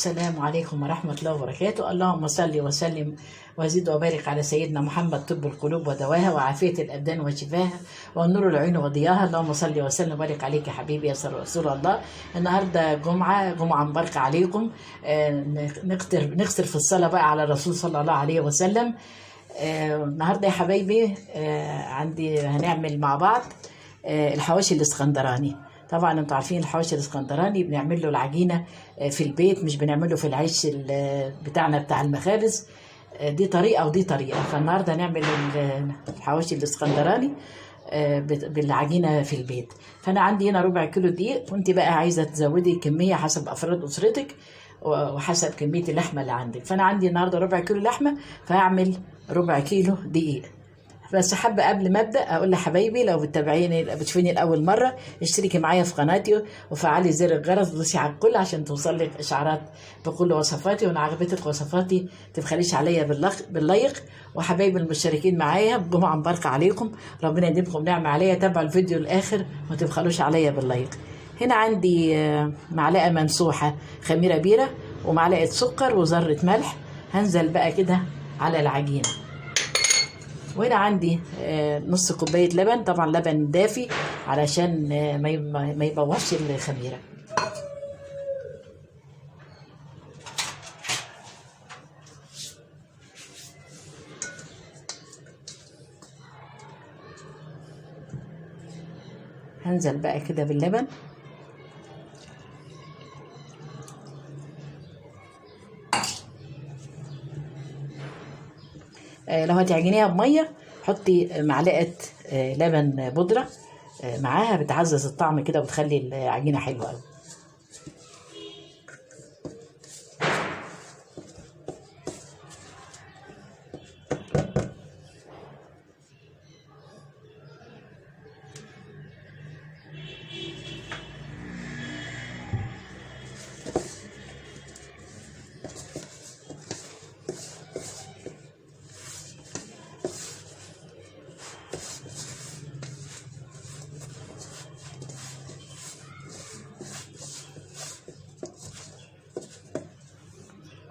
السلام عليكم ورحمة الله وبركاته. اللهم صل وسلم وزد وبارك على سيدنا محمد، طب القلوب ودواها وعافية الأبدان وشفاها والنور العيون وضياها. اللهم صل وسلم وبارك عليك يا حبيبي يا رسول الله. النهارده جمعة مباركة عليكم. نقتر في الصلاة بقى على الرسول صلى الله عليه وسلم. النهارده يا حبايبي عندي هنعمل مع بعض الحواشي الاسكندراني. طبعا انتوا عارفين الحواشي الاسكندراني بنعمل له العجينة في البيت، مش بنعمله في العيش بتاعنا بتاع المخابز. دي طريقه ودي طريقه. فالنهارده هنعمل الحواشي الاسكندراني بالعجينه في البيت. فانا عندي هنا ربع كيلو دقيق، وانت بقى عايزه تزودي الكمية حسب افراد اسرتك وحسب كمية اللحمة اللي عندك. فانا عندي النهارده ربع كيلو لحمه، فهعمل ربع كيلو دقيق. بس حابة قبل ما ابدا اقول لحبايبي، لو بتتابعيني بتشوفيني لاول مرة، اشتركي معايا في قناتي وفعلي زر الجرس ودوسي على الكل عشان توصلك اشعارات بكل وصفاتي. وان عجبتك وصفاتي تبخليش عليا بال like. وحبايبي المشتركين معايا، بجمعه مباركة عليكم، ربنا يديمكم نعمه عليا. تابعوا الفيديو للاخر وما تبخلوش عليا بال like. هنا عندي معلقه ممسوحة خميره بيره ومعلقة سكر وذره ملح. هنزل بقى كده على العجينة. وهنا عندي نص كوباية لبن، طبعا لبن دافي علشان ما يبوظش الخميرة. هنزل بقى كده باللبن. لو هتعجنيها بميه حطي معلقه لبن بودره معاها، بتعزز الطعم كده وبتخلي العجينة حلوة قوي.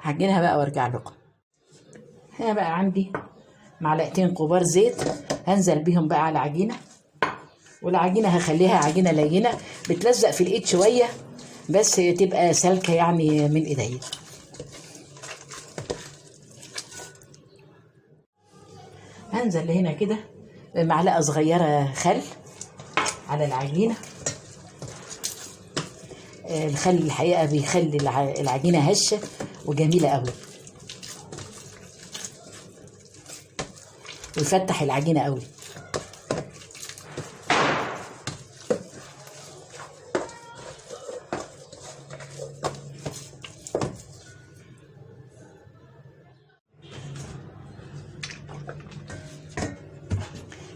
هعجنها بقى وارجع لكم. هنا بقى عندي معلقتين كبار زيت، هنزل بيهم بقى على العجينة. والعجينه هخليها عجينه لينه، بتلزق في الايد شوية بس تبقى سالكة يعني من ايديا. هنزل هنا كده بمعلقه صغيرة خل على العجينة. الخل الحقيقة بيخلي العجينة هشه وجميلة قوي، ويفتح العجينة قوي.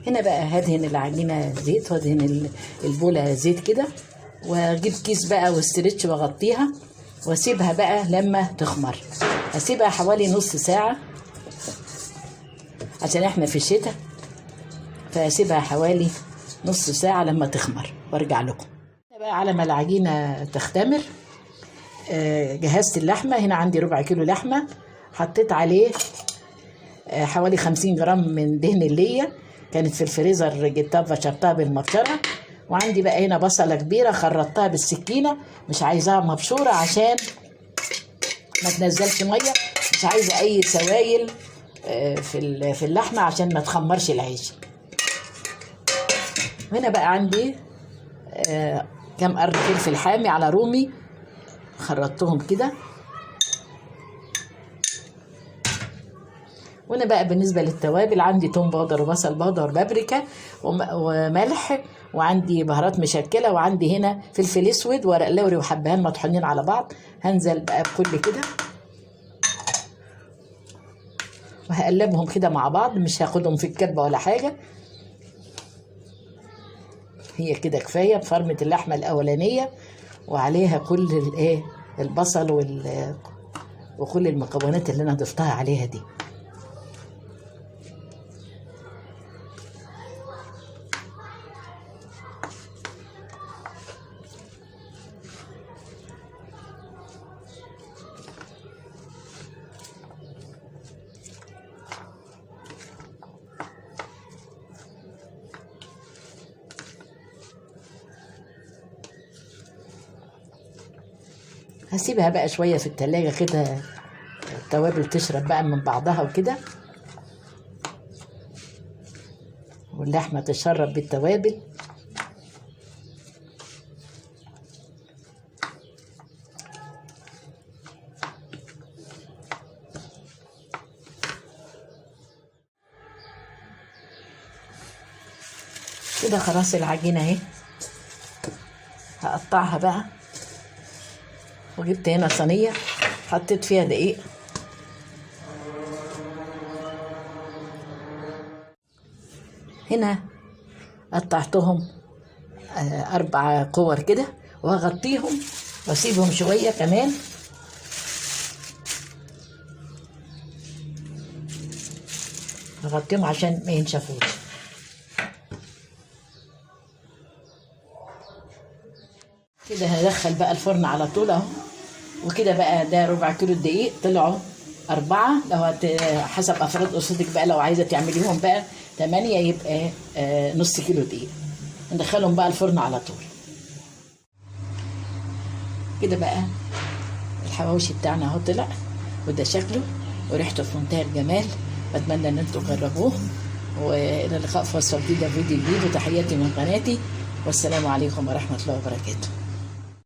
هنا بقى هدهن العجينة زيت، وادهن البوله زيت كده، واجيب كيس بقى و stretch واغطيها واسيبها بقى لما تخمر. اسيبها حوالي نص ساعة عشان احنا في الشتاء، فاسيبها حوالي نص ساعة لما تخمر وارجع لكم. بقى على ما العجينة تختمر جهزت اللحمة. هنا عندي ربع كيلو لحمة، حطيت عليه حوالي 50 جرام من دهن اللية، كانت في الفريزر جبتها بشرتها بالمبشرة. وعندي بقى هنا بصلة كبيرة خرطتها بالسكينة، مش عايزاها مبشورة عشان ما تنزلش مية، مش عايزة أي سوائل في اللحمة عشان ما تخمرش العيش. هنا بقى عندي كام قرن فلفل حامي على رومي، خرطتهم كده. وهنا بقى بالنسبة للتوابل عندي توم powder وبصل powder وبابريكا وملح، وعندي بهارات مشكلة، وعندي هنا فلفل اسود ورق لوري وحبهان مطحونين على بعض. هنزل بقى بكل كده وهقلبهم كده مع بعض، مش هاخدهم في الكبة ولا حاجة، هي كده كفاية. بفرمة اللحمة الأولانية وعليها كل الايه البصل وكل المكونات اللي انا ضفتها عليها دي. هسيبها بقى شوية في التلاجة كده، التوابل تشرب بقى من بعضها وكده، واللحمة تشرب بالتوابل. كده خلاص العجينة اهي، هقطعها بقى. وجبت هنا صينية حطيت فيها دقيق، هنا قطعتهم 4 كور كده، وهغطيهم واسيبهم شوية كمان. هغطيهم عشان ما ينشفوش. كده هدخل بقى الفرن على طول اهو. وكده بقى ده ربع كيلو الدقيق طلعوا 4، لو حسب افراد اسرتك بقى، لو عايزه تعمليهم بقى 8 يبقى نص كيلو دقيق. ندخلهم بقى الفرن على طول. كده بقى الحواوشي بتاعنا اهو طلع، وده شكله وريحته في منتهى الجمال. بتمنى ان انتم تجربوه، والى اللقاء في وصفه جديدة، فيديو جديد، وتحياتي من قناتي، والسلام عليكم ورحمة الله وبركاته.